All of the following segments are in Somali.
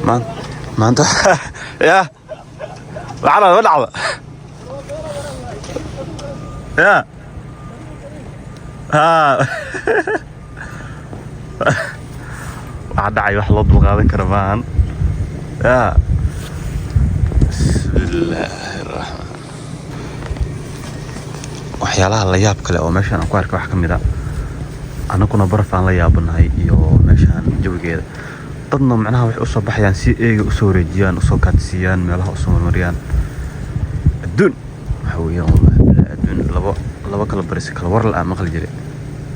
Maanta ya lacala ma dhacda ya ha. Waxa dhacay wax loo dulqaadan karo maahan. Ya, bismillaahi raxmaan. Waxyaalaha la yaab kale oo meeshaan aan ku arkay waxaa ka mid a annaguna baraf aan la yaabanahay iyo meeshaan jawigeeda. Dadna macnaha waxay usoo baxayaan si eega usoo wareejiyaan, usoo kaadsiiyaan, meelaha usoo marmariyaan. Adduun waxa weeyaan, wallahi bilaa, adduun labo laba kala barisi kala war la maqli jiray.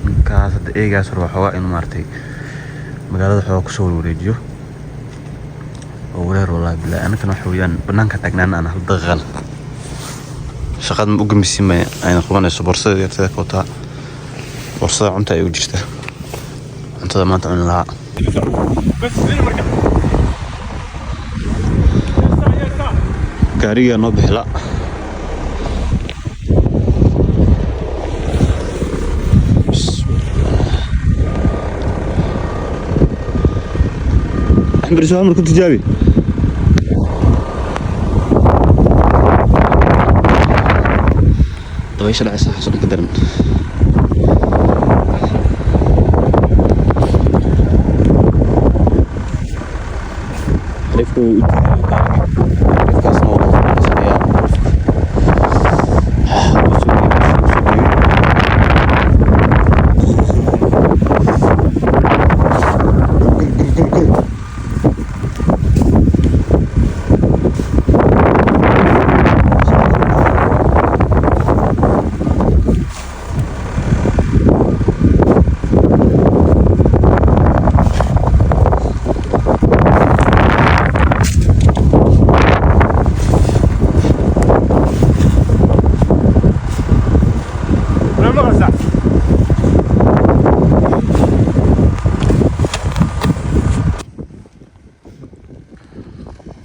Ninkaas hadda eegaas raba xoogaa inuu maaragtay magaalada xoogaa kusoo warwareejiyo oo wareer. Wallahi bilaa, annagana waxa weeyaan banaanka taagnaan aan hal daqiiqana shaqada ma u gambisiimaya ayna qabanayso. Boorsada yartada ka wataa, boorsada cunta ay u jirta, cuntada maanta cuni lahaa. Gaarigaa noo bixila. Axmed hal mar ku tijaabi. Dabaysha dhacaysa waxaasoo dhan ka daran. Xariifka wuu u diiday gaariga. Xariifkaasna wuu ka fadhiisanayaa. Wuu soo dhiibay, wuu soo dhiibay.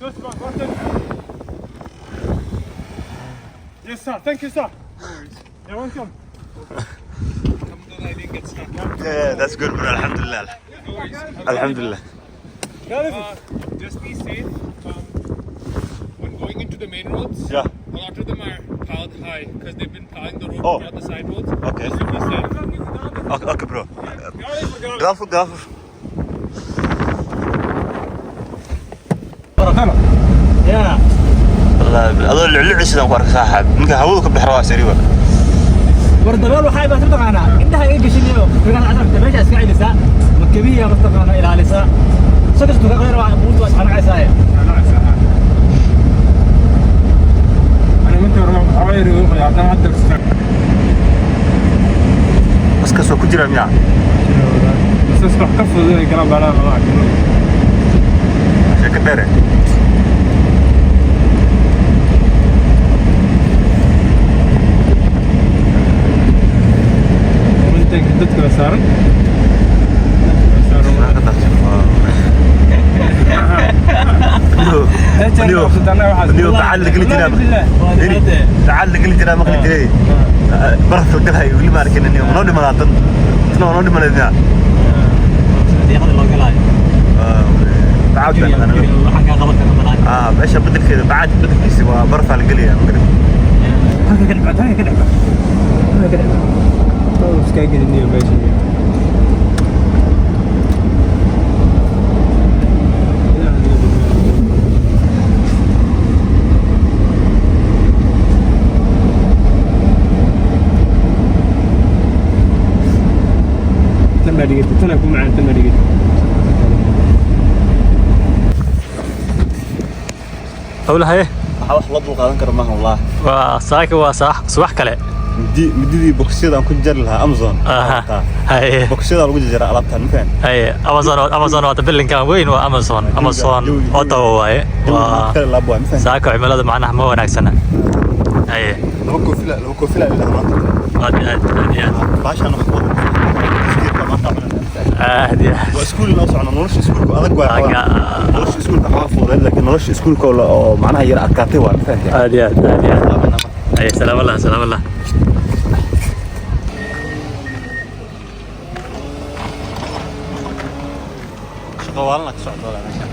Gol, gol, gol, gol. Yes, sir. Thank you, sir. You're welcome. Yeah, that's good, bro. Alhamdulillah. Alhamdulillah. Just be safe when going into the main roads. A lot of them are piled high because they've been plowing the road to the side roads. Just be safe. Okay, bro. Gadaal fur, gadaal fur. Ya. Wallahi, adoo lucluci sidaan ku arkay saaxiib. Ninka hawadu ka bixi rabaa sariiba. War dabeel waxay baa taqaanaa indhaha iga gashinayo figan casarka meesha iska celisaa makabiya mataqaana ilaalisaa sakastu ka qeyr waa buurtu waa isqanacaysaa. انا وانت عواير عدم عدل. Baskaas waa ku jiraa miyaa? بس اسمع قفز كلام على معك. Sheeko dheere. وانت dadka la saaran. Niyo, bacaad la geli jiraa. Bacaad la geli jiraa maqli jiray. Baraf la galay weli ma arkin niyo. Noo dhimanaa tan. Tan waa noo dhimanayd miyaa? Deeqada loo galaayo. Bacaad baan naqanaa. Waxaan kaa qaban karna malaha. Ah, meesha bedelkeeda, bacaad bedelkiisa waa barafaa la gelayaa, ma garan. Halka ka dhibcad, halka ka dhibcad, halka ka dhibcad. Iska geliniyo meesha. Tan baa dhigatay, tana ku macaan, tan baa dhigatay. Howlahaye. Waxa wax loo dul qaadan karo maaha, wallahi. Waa saaka, waa saax subax kale. Midi, mididii boxyada aan ku jari lahaa Amazon. Haye. Boxyada lagu jaraa alaabtan, ma fahan? Haye, Amazon, Amazon waa bilinkan weyn, waa Amazon, Amazon Ottawa waaye. Waa kale laab waa, ma fahan? Saaka cimilada macnaha ma wanaagsana. Haye. Laba koofila, laba koofila ilaa maanta. Aad iyo aad, aad iyo aad. Baashaan wax wada iskeedka maanta cunana. Aad iyo aad. Waa iskuul noo socno. Nolosha iskuulka adag waa. Nolosha iskuulka waxaa fududeed, laakiin nolosha iskuulka oo macnaha yar adkaatay waa, ma fahanteen? Aad iyo aad, aad iyo aad. Haye, salaam allah, salaam allah. Shaqo waalna ka socdo meesha.